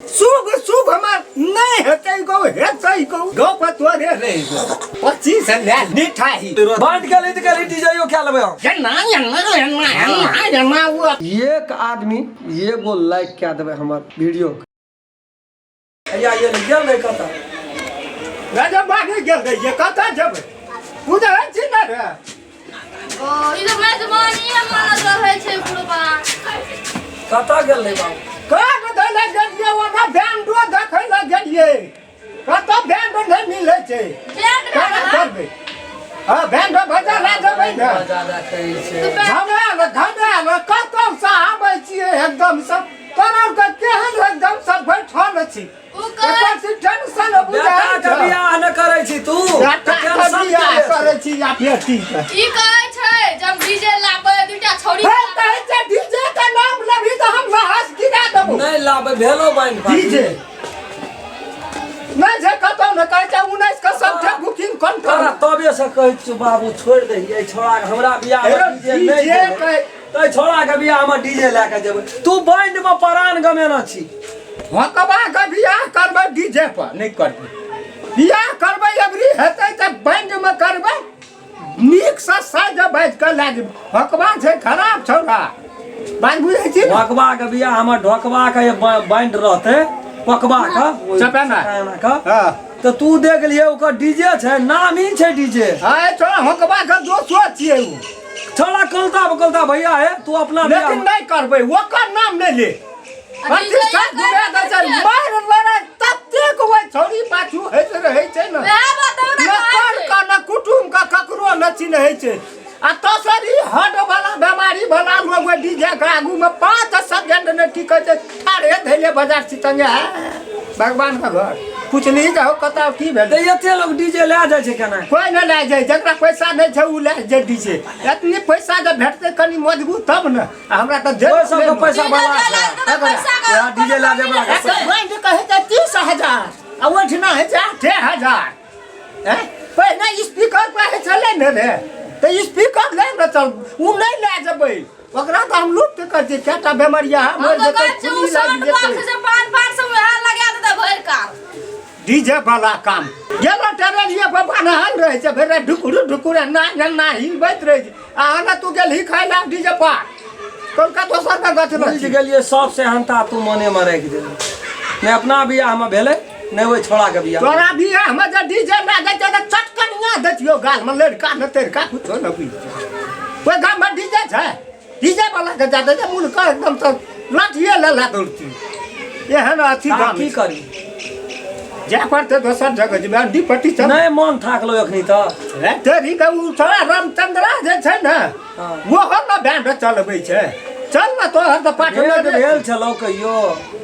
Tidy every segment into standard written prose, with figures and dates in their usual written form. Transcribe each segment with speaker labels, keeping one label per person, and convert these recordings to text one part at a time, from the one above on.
Speaker 1: शुभ शुभ हमर नहि हेतै गौ, हेतै गौ गप तोरे रहि गौ। 25 ले निठाही
Speaker 2: बांट के ली तऽ डीजे यो क्या लेबै हम।
Speaker 1: एना एना एना एना एना ओ
Speaker 2: एक आदमी एगो लाइक कए देबै हमर वीडियो के। या ये गेल रहे कतऽ?
Speaker 1: राजा बाहर गेल रहियै, कतऽ जेबै? बुझै छी ने रे।
Speaker 3: ओ ई तऽ मेजबानी मानल रहै छै बुढ़बा।
Speaker 2: कतऽ गेल रहे बाबू?
Speaker 1: काट दै लए गेलियै, ओना बैंडो देखै लए गेलियै, कतऽ बैंड नहि मिलै छै।
Speaker 3: बैंड
Speaker 1: केना करबै? हँ, बैंड बजा लए जेबै ने।
Speaker 2: बजा लए कहै छै।
Speaker 1: घमेल घमेल कतौसँ आबै छियै, एकदमसँ तोरा आरके केहन एकदमसँ बैठल छी।
Speaker 3: ओ कहै
Speaker 1: एकर से टेंशन बुझाइ
Speaker 2: बेटा के
Speaker 1: छै।
Speaker 2: बियाह न करै छी तू।
Speaker 1: बेटा के
Speaker 2: टेंशन
Speaker 1: बियाह
Speaker 2: के ले?
Speaker 1: करै छी या बेटी के?
Speaker 3: ई कहै छै जे हम डीजे लाबै दुईटा छौड़ी।
Speaker 1: हे, कहै छै डीजे के नाम लेबही तऽ हम लहस गिरा देबौ।
Speaker 2: नहि लाबै भेलो बाइन पार्टी।
Speaker 1: डीजे नहि छै कतौ ने, कहै छै 19 के सबठे बुकिंग
Speaker 2: तोरा
Speaker 1: कन्फर्म।
Speaker 2: तबे से कहै छियौ बाबू, छोड़ि दही एहि छोड़ा के, हमरा बियाह मे डीजे नहि
Speaker 1: डीजे
Speaker 2: देबै।
Speaker 1: कहै
Speaker 2: तै छोड़ा के बियाह मे डीजे लए के जेबै? तू बैंड मे परान गमेना छी।
Speaker 1: हकबा के बियाह करबै डीजे पर नहि करबै। बियाह करबै अबरी हेतै तऽ बैंड मे करबै, नीकसँ साज बाजि कऽ लए जेबै। हकबा छै खराब छौड़ा, बात बुझै छी ने?
Speaker 2: ढोकबा के बियाह हमर ढोकबा के जे बैंड रहतै पकबा के ओहि
Speaker 1: चपेना।
Speaker 2: चपेना के।
Speaker 1: हँ।
Speaker 2: तऽ तू देख लिहे, ओकर डीजे छै, नामी छै डीजे।
Speaker 1: हँ, छोड़ा हकबा के दोसो छियै ओ।
Speaker 2: छोड़ा कलता बकलता भैया हे, तू अपना बियाह
Speaker 1: लेकिन नहि करबै, ओकर नाम नहि ले। प्रतिष्ठा घुमा दै छै, मारि लड़ाइ ततेक ओहि छौड़ी पाछू होइत रहै छै ने।
Speaker 3: वएह बात हमरा
Speaker 1: न
Speaker 3: कहै
Speaker 1: कर
Speaker 3: छै।
Speaker 1: के न कुटुम के ककरो न चिन्है छै। आ दोसर ई हड वाला बेमारी वाला लोग ओहि डीजे के आगू में 5 सेकंड नहि टिकै छै, ठाढ़े धैले बाजार छितंगे। भगवान के घर पुछली जाहो कतऽ की भेल।
Speaker 2: तऽ एते लोग डीजे लए जाइ छै केना?
Speaker 1: कोइ नहि लए जाइ, जकरा पैसा नहि छै ओ लए जाइ डीजे। एतनी पैसा जब भेटतै कनि मजबूत तब ने, आ हमरा तऽ
Speaker 2: ओहि सबके पैसा
Speaker 3: डीजे
Speaker 2: बला
Speaker 3: लए
Speaker 2: छै।
Speaker 3: जाइ तऽ पैसा के
Speaker 2: वएह डीजे लए जाय बला के।
Speaker 1: एकर बैंड कहै छै 30,000 आ ओहिठिना होइ छै 8,000। हैं? पहिने स्पीकर पर होइ छलै ने रे, तऽ स्पीकर लए ने चल, ओ नहि लए जेबै ओकरा तऽ हम लुप्त कर दियै। कएटा बेमरिया
Speaker 3: हम
Speaker 1: मरि
Speaker 3: तऽ
Speaker 1: जेतै,
Speaker 3: कहै छियै, ओ
Speaker 1: खूनी लागि
Speaker 3: साउंड
Speaker 1: जेतै।
Speaker 3: बॉक्स जे पान पान सब वएह लगा देतै भरि काल।
Speaker 1: डीजे वाला काम गेलो टरेलिए पर बान्हल रहै छै, भरि राति ढुकुर ढुकुर एना एना हिलबैत रहै छै। आ ने तू गेलही खाय लए डीजे पर कोलका दोसर के गछ
Speaker 2: बुझि गेलियै, सब सेहनता तू मने मे राखि देली। नहि अपना बियाह मे भेलै, नहि ओहि छोड़ा के बियाह।
Speaker 1: तोरा बियाह मे जे डीजे लागै छै तऽ चटकनिया दै छियौ गाल मे, लड़का ने तड़का कुछो ने बुझि। ओहि गाम मे डीजे छै, डीजे वाला के जादे जे मुलका एकदम तऽ लाठिए लए लए दौड़ती एहन अथी
Speaker 2: आब
Speaker 1: गाम।
Speaker 2: की करी?
Speaker 1: जाय पड़तै दोसर जगह जेबै, अंडी पट्टी चल।
Speaker 2: नहि मन थाकलो एखनी तऽ।
Speaker 1: रे तेरी के उ छोड़ा रामचंद्रा जे छै ने,
Speaker 2: हँ।
Speaker 1: ओहो ने बैंड चलबै छै। चल ने, तोहर तऽ पाठ
Speaker 2: भेंट भेल छलौ कहियो?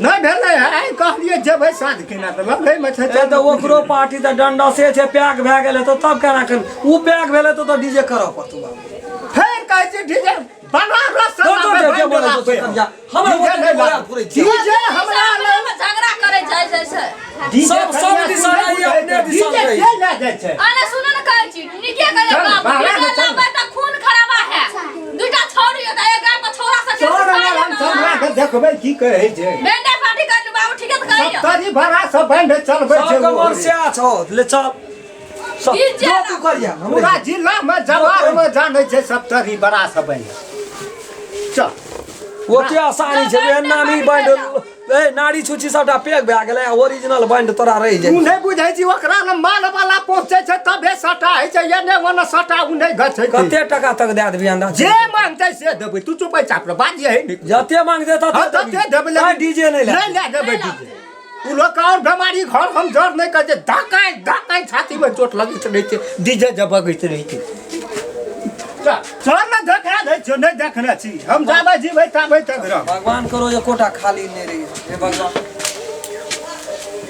Speaker 1: नहि भेलै। आइ कहलियै जेबै साँझ किना तऽ लगैमे छै।
Speaker 2: ए तऽ ओकरो पार्टी तऽ डंडसे छै, पैक भए गेल हेतौ तब केना कर? उ पैक भेलै तऽ डीजे करऽ पड़तौ बाबू।
Speaker 1: फेर कहै छी डीजे बनारस से
Speaker 2: दो, दो,
Speaker 1: लाबै,
Speaker 2: जे
Speaker 1: बैंड
Speaker 2: बोलै,
Speaker 1: लाबै।
Speaker 2: दो, समझा। हमरा
Speaker 1: डीजे
Speaker 2: ओते
Speaker 1: नहि
Speaker 2: बोलै
Speaker 1: लाबै।
Speaker 2: पुरै छै।
Speaker 1: डीजे हमरा
Speaker 3: अपने मे झगड़ा करै जाइ जाइ छै।
Speaker 1: डीजे
Speaker 2: सब- सब
Speaker 1: कनिया
Speaker 2: दिशा
Speaker 1: तू नहि
Speaker 2: रहैए,
Speaker 1: बुझै
Speaker 2: अपने
Speaker 1: छै।
Speaker 2: दिशा
Speaker 1: डीजे
Speaker 2: रहै।
Speaker 1: के लए जाइ छै?
Speaker 3: आने सुन ने, कहै छी नीके कहै
Speaker 1: चल,
Speaker 3: बाबू,
Speaker 1: बाहर
Speaker 3: डीजे
Speaker 1: मे चल।
Speaker 3: लाबै तऽ खून खराबा है। दुईटा छौड़ी होता, एक गाम के छौड़ा सब
Speaker 1: चल ने, रामचंद्रा के देखबै की कहै छै।
Speaker 3: बेंडे पार्टी कर बाबू, ठीके तऽ कहैया।
Speaker 1: सप्तरी भरा सब बैंड चलबै छै।
Speaker 2: सबके
Speaker 1: ओ।
Speaker 2: मन सएह छौ, ले चल सब।
Speaker 3: डीजे
Speaker 2: जो तू करिया हमरे।
Speaker 1: पूरा जिला मे जवार मे जानै छै सप्तरी बड़ा सब बैंड। चल।
Speaker 2: ओते आसानी छै एहन नामी बैंड। ए नाड़ी छुछी सबटा पैक भए गेलै, ओरिजिनल बैंड तोरा रहि
Speaker 1: तू
Speaker 2: जाइ।
Speaker 1: नहि बुझै छी, ओकरा ने माल वाला पहुँचै छै तबे सटा होइ छै, एने ओने सटा उ नहि गछै छै।
Speaker 2: कते टका तक दए देबही अंदाज?
Speaker 1: जे मांगतै से देबै, तू चुपै चाप रह, बात जे है नी।
Speaker 2: जते मांगते
Speaker 1: हँ,
Speaker 2: तते
Speaker 1: तते देबै,
Speaker 2: देबही, डीजे नहि लए
Speaker 1: नहि लए देबै डीजे। उ लोक और बेमारी घर हम जर नहि कहै छै, धकाइ धकाइ छाती मे चोट लगैत रहै छै डीजे जब बगैत रहै छै। चल चल ने, देखा दै छियौ, नहि देखने छी हम। जाबै जीबै ताबै तक रह।
Speaker 2: भगवान करो एकोटा खाली नहि रही, हे भगवान।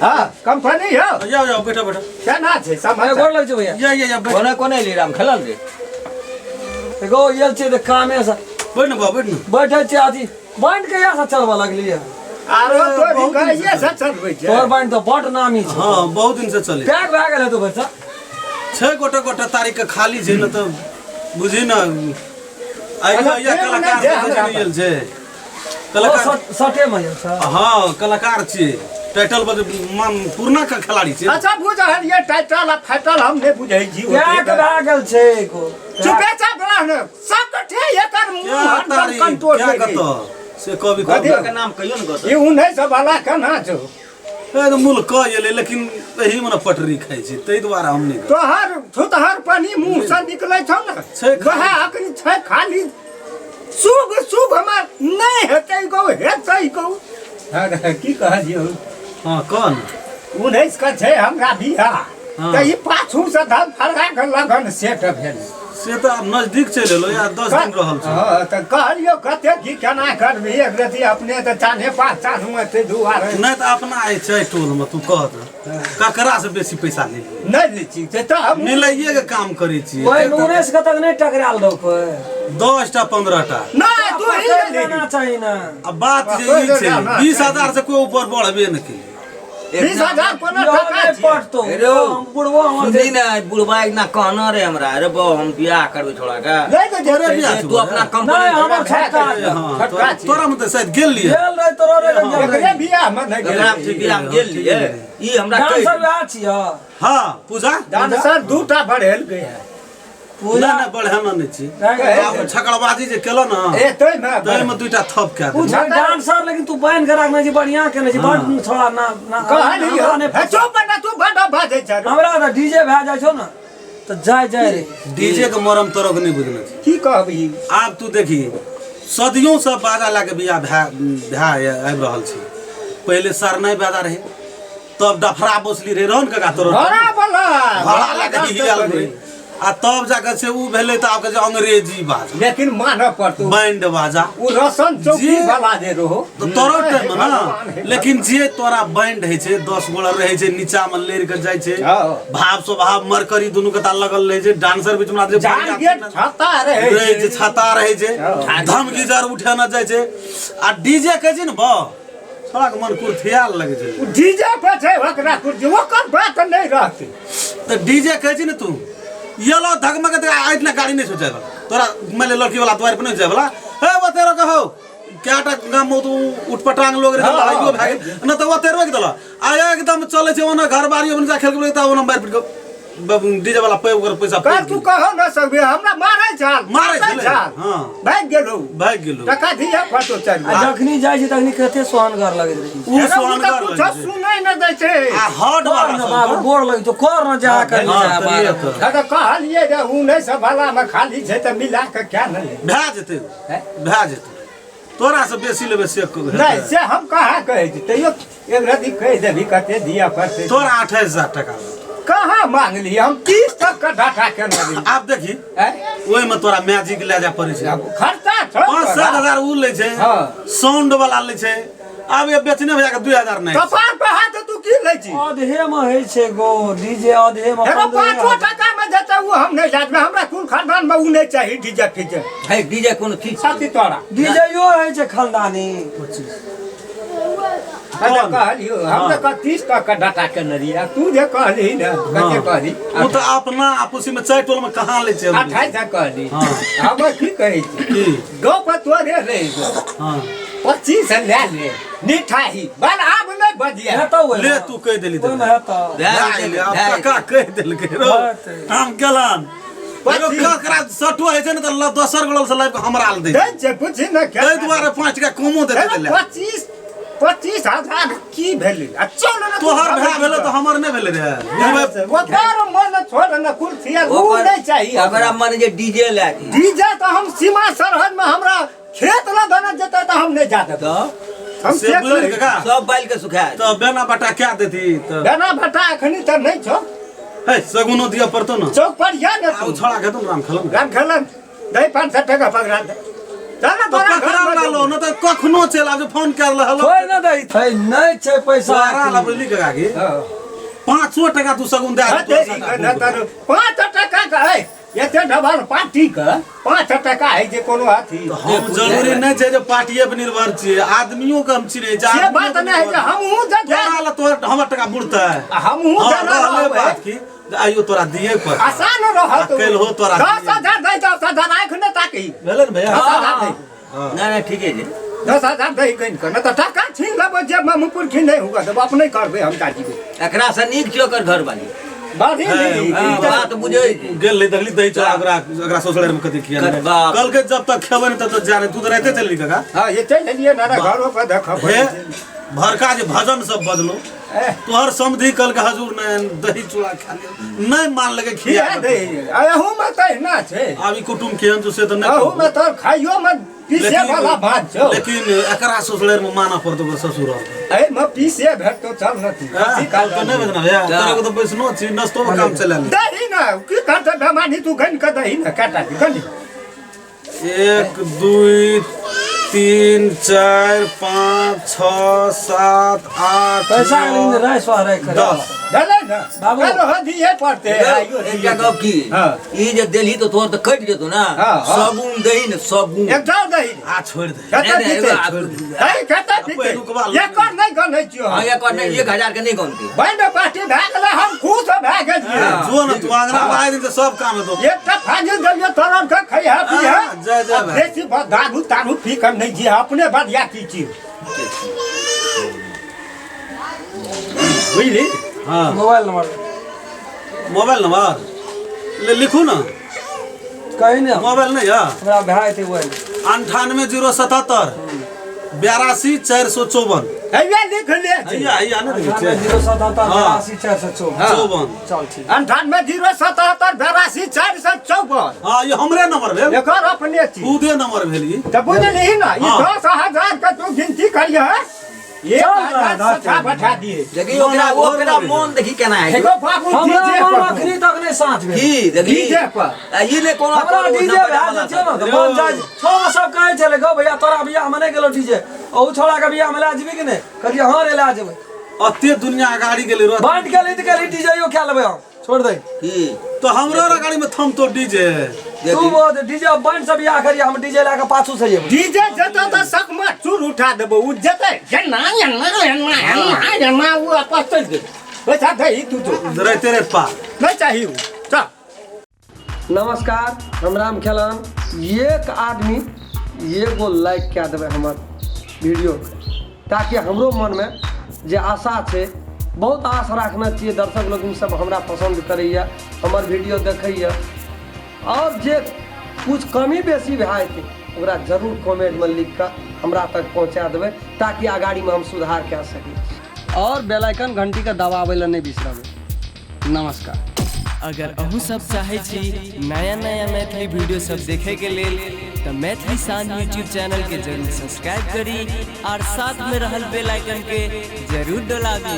Speaker 1: हाँ, कंपनी हो।
Speaker 4: जाओ जाओ, बैठो बैठो।
Speaker 1: केना छै
Speaker 2: ए,
Speaker 1: समाचार?
Speaker 2: गोर लगै छै भैया।
Speaker 4: या या या, बैठ।
Speaker 5: कोना कोना एली राम खेलल रे?
Speaker 2: एगो आयल छै तऽ कामे से।
Speaker 4: बैठ ना बाबा, बैठ ना।
Speaker 2: बैठल छै। अथी बैंड कहिया से चलबऽ लगलियै?
Speaker 1: आरो तोरी
Speaker 4: बहुत दिन से
Speaker 1: गाइये से चलबै छै।
Speaker 2: तोहर बैंड तऽ बड नामी छै।
Speaker 4: हाँ, बहुत दिन से चले।
Speaker 2: पैक भए गेल हेतौ भरिसँ।
Speaker 4: छै गोटे गोटे तारीख के खाली छै न, तऽ बुझी न आइयो
Speaker 1: अच्छा,
Speaker 4: आइया
Speaker 1: प्रेम
Speaker 4: कलाकार
Speaker 1: नहि छै
Speaker 4: सब
Speaker 1: हमरा
Speaker 4: आयल छै। कलाकार
Speaker 2: सटे में यौ सर।
Speaker 4: हाँ कलाकार छियै टाइटल पर पुरना के खिलाड़ी छियै।
Speaker 1: अच्छा बुझल ये टाइटल आ फाइटल हम नहि बुझै छी।
Speaker 2: पैक भए गेल छै एगो।
Speaker 1: चुपे चाप रह ने सबके एकर मुंह
Speaker 4: क्या
Speaker 1: हरदम
Speaker 4: तारीख
Speaker 1: कंट्रोल
Speaker 4: क्या
Speaker 1: नहि
Speaker 4: कतऽ से कभी
Speaker 1: कथी?
Speaker 4: कभी
Speaker 5: के नाम कहियो ने गो
Speaker 1: ई उन्नैस वाला केना छौ?
Speaker 4: ए तऽ मूल कह एलै लेकिन एहिमे ने पटरी खाइ छै ताहि दुआरे हम नहि
Speaker 1: तोहर थुतहर पानी मुंह से निकलै छौ ने
Speaker 4: छै खाली।
Speaker 1: वएह अखन छै खाली शुभ शुभ हमर नहि हेतै गौ हेतै गौ। अरे, की कहलियौ?
Speaker 4: हाँ कह ने।
Speaker 1: 19 के छै हमरा बियाह।
Speaker 4: हाँ।
Speaker 1: तऽ ई पाछू से धन फड़का के लगन सेट भेल।
Speaker 4: से तऽ आब नजदीक चलि एलो या 10 दिन रहल छै।
Speaker 1: हाँ, तऽ कहलियौ कते की केना करबही एक रति अपने तऽ चाने पाँच चानू एते दुआरे।
Speaker 4: नहि तऽ अपना आइ छै टोलमे तू कह तऽ ककरा से बेसी पैसा ले लियै?
Speaker 1: नहि लै छी से तऽ हम
Speaker 4: मिलैये के काम करै छियै।
Speaker 2: ओहि 19 के तक नहि टकरायल रहौ कोइ।
Speaker 4: 10 टा 15 टा।
Speaker 1: नहि तू ही
Speaker 2: पकड़ि
Speaker 1: ले
Speaker 2: लेना चाही ने।
Speaker 4: आ बात जे ई छै 20,000 से कोइ ऊपर बढ़बे नहि केलै।
Speaker 1: 20,000 कोनो
Speaker 2: यौ
Speaker 1: टका
Speaker 2: नहि
Speaker 1: छियै।
Speaker 2: पटतौ।
Speaker 5: रौ।
Speaker 2: हम बुढ़बो हमर
Speaker 5: सुनली ने बुढ़बा एक ना कहना रे हमरा अरे बौ हम बियाह करबै छोड़ा के।
Speaker 1: नहि तऽ
Speaker 4: तोरे
Speaker 1: जेतै।
Speaker 4: बियाह छौ
Speaker 5: तू अपना
Speaker 2: नहि
Speaker 5: कंपनी
Speaker 2: हमर छोटका छै।
Speaker 4: हाँ,
Speaker 1: छोटका
Speaker 4: तोरा
Speaker 1: छियै।
Speaker 4: तोरा मे तऽ शायद गेल रहियै।
Speaker 2: गेल रही तोरो रे गेल
Speaker 1: एकरे
Speaker 2: रही।
Speaker 1: बियाह मे नहि गेल
Speaker 5: एकरा
Speaker 1: रही।
Speaker 5: बियाह मे गेल रहियै। ई हमरा कहि
Speaker 2: डांसर वएह छियै।
Speaker 4: हाँ पूजा
Speaker 1: डांसर दूटा बढ़ेल गए है।
Speaker 2: पूजा
Speaker 4: नहि नहि बढ़ेना नहि छी।
Speaker 2: नहि,
Speaker 4: आब ओ छकड़बाजी जे केलऽ ने
Speaker 1: ए तैमे
Speaker 4: ताहिमे दूटा थप कए देलक।
Speaker 2: नहि, डांसर लेकिन तू बान्हि के राखने छी बढ़िया केने छी बड छोड़ा ना ना
Speaker 1: कहलियौ
Speaker 2: हमरा नहि
Speaker 1: हे चुप ना तू बड बाजै छ।
Speaker 2: हमरा तऽ डीजे भए जाइ छौ ने तऽ जाय जाय रे।
Speaker 4: डीजे के मरम तोरो के नहि बुझने छी।
Speaker 1: की कहबही?
Speaker 4: आब तू देखी सदियों से बाजा लए के बियाह भए भए आबि रहल छै। पहिले सरनाइ बाजा रहै तब डफरा बोसली रहे रहो ने काका तोरो
Speaker 1: घोड़ा वाला
Speaker 4: घोड़ा लए के हियाल घुरे आ तब जाके से उ भेलै तऽ आब कहै छै अंग्रेजी बाजा
Speaker 1: लेकिन मानऽ पड़तौ
Speaker 4: बैंड बाजा
Speaker 1: उ रसन चौकी
Speaker 4: जे-
Speaker 1: वाला जे रहो
Speaker 4: तऽ तोरो टाइम मे
Speaker 1: भगवान
Speaker 4: ने
Speaker 1: हे
Speaker 4: लेकिन जे तोरा बैंड होइ छै 10 गोड़ा रहै छै नीचा मे लड़ि के जाइ छै
Speaker 1: हँ।
Speaker 4: भाव स्वभाव मरकरी दुनू के ताल लगल रहै छै डांसर बीच मे जे
Speaker 1: जान गेट छाता रहै
Speaker 4: रहै छै छाता रहै छै
Speaker 1: हँ।
Speaker 4: धमगीजर उठेने जाइ छै आ डीजे कहै छै ने बा छोड़ा के मन कुर्थियाल लगै छै।
Speaker 1: उ डीजे पर छै ओकरा कुर्सी ओकर बात नहि रहतै।
Speaker 4: तऽ डीजे कहै छी ने तू येलो धगमग आइ ना गाड़ी नहीं सोचे वाला तोरा मान ले लड़की वाला द्वार पर नहीं जाए वाला हे ओते रोक हो कएटा गाम में तो उटपटांग लोग रहे
Speaker 1: हाँ,
Speaker 4: लड़ाइयो भए गेल न तऽ ओते रोकि देलक आ एकदम चलै छै ओना घर बारी ओना जा खेल के तऽ ओना मारि पीट के डीजे वाला पे ओकर पैसा
Speaker 1: कर तू कहो न सकबे हमरा मारै छाल
Speaker 4: मारै छलै,
Speaker 1: छाल
Speaker 4: हाँ।
Speaker 1: भागि गेलौ
Speaker 4: भागि गेलौ।
Speaker 1: टका दिया फोटो चढ़
Speaker 2: आ जखनी जाइ छी तखनी कते सोहनगर लगैत रहै
Speaker 4: उ सोहनगर
Speaker 1: कुछो
Speaker 4: लगै छै।
Speaker 1: सुनै न दै छै।
Speaker 4: आ हॉट
Speaker 2: कर
Speaker 4: वाला
Speaker 2: न
Speaker 4: सब
Speaker 2: बाबू
Speaker 4: के।
Speaker 2: गोर लगै छौ कर न जा कर
Speaker 4: हाँ,
Speaker 2: जा
Speaker 4: तऽ
Speaker 2: बाबू।
Speaker 4: लिए तऽ।
Speaker 1: तऽ कहलियै रे उन्नैस वाला मे खाली छै तऽ मिला के क्या न ले
Speaker 4: भए जेतै
Speaker 1: हैं?
Speaker 4: भए जेतै तोरा से बेसी लेबै से
Speaker 1: नहि से हम कहाँ कहै छी तैयो एक रति कहि देबही कते दिअ पड़तै।
Speaker 4: तोरा 28,000 टका लगतौ।
Speaker 1: कहाँ मांगली हम 30 तक के डाटा केना रही।
Speaker 4: आब देखी
Speaker 1: हैं?
Speaker 4: ओहिमे तोरा मैजिक लए जाय पड़ै छै।
Speaker 1: आब खर्चा छौ
Speaker 4: 5-7
Speaker 1: तोरा।
Speaker 4: हजार उ लै छै
Speaker 1: हाँ।
Speaker 4: साउंड वाला लै छै आब ये बेचने भैया के 2000 नहि।
Speaker 1: कपार पे हाथ तू की लै छी?
Speaker 2: अधे मे होइ छै गो डीजे अधे मे
Speaker 1: एगो
Speaker 2: 15
Speaker 1: 5 टका मे जेतै उ हम नहि जाजबै हमरा कुल खानदान मे उ नहि चाही डीजे फीजे।
Speaker 5: है डीजे कोनो चीज
Speaker 1: छाती तोरा।
Speaker 2: डीजे यो होइ छै खानदानी।
Speaker 1: अच्छा कहलियौ हम तऽ 30 तक के डाटा केने रहियै आ तू जे कहली ने कते कहली?
Speaker 4: ओ तऽ अपना आपसी में चारि टोल में कहाँ लै छै?
Speaker 1: 28 कहली।
Speaker 4: हाँ।
Speaker 1: हम की कहै छी?
Speaker 4: की?
Speaker 1: गप तोरे रहि गेल।
Speaker 4: हाँ।
Speaker 1: 25 लए ले निठाही बल आब नहि बजिया।
Speaker 2: हेतौ ओहिमे।
Speaker 4: ले तू कहि देली तऽ।
Speaker 2: ओहिमे हेतौ।
Speaker 5: भए
Speaker 4: भए गेलै, आब
Speaker 5: भए
Speaker 4: काका कहि देलकै रौ।
Speaker 2: बात है।
Speaker 4: हम गेलन। एगो ककरा सटो होइ छै ने तऽ दोसर गोल से लाबि कऽ हमरा लए दै छै।
Speaker 1: दै छै पूछी ने क्या।
Speaker 4: ताहि दुआरे 5 टका कमो देतै तऽ ले।
Speaker 1: 25,000 की भेलै? आ चल ने तू
Speaker 4: तोहर भए भेलै तऽ हमर नहि भेलै रे। बुझबै
Speaker 1: ओकर मन छोड़ ने कुर्सी उ नहि चाही
Speaker 5: ओकरा मन जे डीजे लए दी।
Speaker 1: डीजे तऽ हम सीमा सरहद में हमरा खेत लग ने जेतै तऽ हम नहि जा देबै।
Speaker 5: तऽ
Speaker 1: हम
Speaker 4: से बुझल काका?
Speaker 5: सब बालि के सुखा
Speaker 4: तऽ बेना बटा क्या देती तऽ?
Speaker 1: बेना बटा अखनी तऽ नहि छौ।
Speaker 4: हे सगुनो दिअ पड़तौ ने।
Speaker 1: चौक पर या ने
Speaker 4: आ उ
Speaker 1: तू।
Speaker 4: छोड़ा खेतौ ने राम खेलन।
Speaker 1: राम खेलन दे 500 टका पकड़ा दे। चल ना
Speaker 4: तऽ
Speaker 1: तोरा
Speaker 4: पकड़ा
Speaker 1: घर में
Speaker 4: ना लो न तऽ कखनो चलि आब जे फोन कए देलक हेलो।
Speaker 2: छोड़ि न दही छै नहि छै पैसा।
Speaker 4: तोरा ला बुझली काका की?
Speaker 1: हाँ।
Speaker 4: 5 टका तू सगुन दए
Speaker 1: हाँ,
Speaker 4: दे,
Speaker 1: तेरी के न तर 5 टका के है एते डबल पार्टी के 5 टका है जे कोनो अथी।
Speaker 4: हम जरूरी नहि छै जे पार्टिए पर निर्भर छियै आदमियों के हम चिन्है छै।
Speaker 1: से बात नहि है जे हमहूँ जे
Speaker 4: तोरा ला तोहर हमर टका बुड़तै।
Speaker 1: हमहूँ
Speaker 4: हाँ,
Speaker 1: जाना
Speaker 4: रहलै
Speaker 1: रहबै।
Speaker 4: बात की जे आइयो तोरा दिए पड़तै।
Speaker 1: आसान रहत।
Speaker 4: आ काल्हि हो तोरा
Speaker 1: 10,000 दै 10,000 आँखि नहि ताकी।
Speaker 4: भेलै ने भैया?
Speaker 1: 10,000 दै।
Speaker 5: नहि नहि ठीके छै।
Speaker 1: 10,000 दही गनि कऽ, नहि तऽ टाका छीन लेबै जेबमे, मुपुरखी नहि हुअ देबौ, अपने करबै हम चाची।
Speaker 5: एकरा से नीक छै ओकर घरवाली।
Speaker 1: बाधी।
Speaker 5: हाँ, बात बुझै छै।
Speaker 4: गेल रही देखली दही चूड़ा ओकरा ओकरा ससुराल में कथी किया
Speaker 5: कत बाप।
Speaker 4: कल के जब तक खेबै नहीं तब तक जाने तू तो रहते चलली काका।
Speaker 1: हाँ, ये चलि एलियै ने घरो पर देखब।
Speaker 4: हे भरका जे भजन सब बजलो तोहर समधी कल के हजूर ने दही चूड़ा खा लियो नहीं मान लगे खिया
Speaker 1: किया दही अहूमे तहिना छै।
Speaker 4: आब ई कुटुम केहन छौ से तऽ नहीं
Speaker 1: अहूमे
Speaker 4: कहबो।
Speaker 1: तऽ खाइयोमे पीसे वाला बात छौ।
Speaker 4: लेकिन एकरा ससुराल में माना पड़तो ओकर ससुर
Speaker 1: एहिमे पीसे भेटतौ, चल न तू। कथी
Speaker 4: काल तो नहीं बजना भैया, तोरा को तो बैसनो छी नस्तो में काम चला ले।
Speaker 1: दही न की करतै बेमानी, तू गनि कऽ दही न काटा गनि।
Speaker 4: 1 2 3 4 5 6 7 8
Speaker 2: पैसा राय सोहराय करे
Speaker 4: 10
Speaker 1: भेलै ने
Speaker 2: बाबू।
Speaker 1: काल्हि दिए पड़तै आइयो दिए।
Speaker 5: एकटा गप की
Speaker 1: हाँ।
Speaker 5: ई जे देलही तो तोहर तऽ कटि जेतौ ना।
Speaker 1: हाँ, हाँ।
Speaker 5: सगुन दही ने सगुन
Speaker 1: एक जाओ दही
Speaker 4: आ छोड़ दे।
Speaker 1: कतऽ
Speaker 5: नहीं,
Speaker 1: पीतै?
Speaker 5: एगो
Speaker 1: दही कतऽ पीतै?
Speaker 4: पहिलुकवा लोग।
Speaker 1: एकर नहि गनै छियौ
Speaker 5: हाँ
Speaker 1: हम।
Speaker 5: एकर नहि 1000 के नहि गनतै।
Speaker 1: बैंड पार्टी भए गेलै, हम खुश भए गेलियै।
Speaker 4: जो न तू आंगना में आए दिन तो सब काम हेतौ।
Speaker 1: एकटा फाजिल देलियै तरल के खैहा पीहा।
Speaker 4: हाँ, जय जय भाई।
Speaker 1: बेसी दारू तारू पी कऽ नहि जिया, अपने बढ़िया की चीज बुझली।
Speaker 4: हाँ
Speaker 2: मोबाइल नंबर।
Speaker 4: मोबाइल नंबर ले लिखू ना।
Speaker 2: कहीं ने
Speaker 4: मोबाइल नहीं है।
Speaker 2: हमरा भाई थे वही
Speaker 4: 98 077 82 454।
Speaker 1: हैया लिख ले।
Speaker 4: हैया हैया नहीं देखै छियै।
Speaker 2: 077
Speaker 4: हाँ।
Speaker 2: 82 454।
Speaker 4: 54।
Speaker 2: चल ठीक।
Speaker 1: 98 077 82 454।
Speaker 4: हाँ ये हमरे नंबर भेल,
Speaker 1: एकर अपने छी
Speaker 4: खुदे नंबर भेल ई।
Speaker 1: तऽ बुझलिही ने ई
Speaker 4: हाँ।
Speaker 1: 10,000 के तू गिनती करियह, एक
Speaker 2: चल
Speaker 1: हजार
Speaker 2: ना,
Speaker 1: सठा बैठा दिए।
Speaker 5: देखी ओकरा ओकरा मन देखी केना है।
Speaker 1: एगो बाबू
Speaker 2: हमरा
Speaker 1: डीजे
Speaker 2: मन
Speaker 1: पर
Speaker 2: अखनी तक नहीं साँझ भेल।
Speaker 5: की देखी
Speaker 1: डीजे पर
Speaker 5: आ ई ने कोनो
Speaker 2: हमरा डीजे भए जे छै ने तऽ मन जाइ छौ सब कहै छलै गौ भैया तोरा बियाह मे नहि गेलो डीजे, ओहू छोड़ा के बियाह मे लए जेबही कि नहि? कहलियै हँ रे लए जेबै।
Speaker 4: अते दुनिया गाड़ी गेलै रह
Speaker 2: बाँटि के लीद के डीजे यो खा लेबै हम, छोड़ दे।
Speaker 5: की
Speaker 4: तो हमरो रे गाड़ी में थम तो डीजे।
Speaker 2: तू वो डीजे बाँटि से बियाह करियै, हम डीजे लए के पाछू से जेबै।
Speaker 1: डीजे जेतौ तऽ सकमा चूर उठा देबौ, उ जेतै एना एना एना एना एना उ आपस चलि जेतै। पैसा दही तू तो
Speaker 4: रहते रे पा
Speaker 1: नहीं चाहिए उ चल।
Speaker 2: नमस्कार, हम राम खेलन। एक आदमी एगो लाइक कए देबै हमर वीडियो के, ताकि हमरो मनमे जे आशा छै, बहुत आश राखने छियै दर्शक लोकनि सब हमरा पसन्द करैए, हमर वीडियो देखैए, और जे कुछ कमी बेसी भए जेतै ओकरा जरूर कमेंटमे लिख कऽ हमरा तक पहुँचा देबै, ताकि अगाड़ीमे हम सुधार कए सकी। और बेल आइकन घंटीके दबाबै लए नहि बिसरबै। नमस्कार।
Speaker 6: अगर अहूँ सब चाहै छी नया नया मैथिली वीडियो सब देखे के लेल तऽ मैथिली शान यूट्यूब चैनल के जरूर सब्सक्राइब करी और साथ में रहल बेल आइकन के जरूर दबाबी।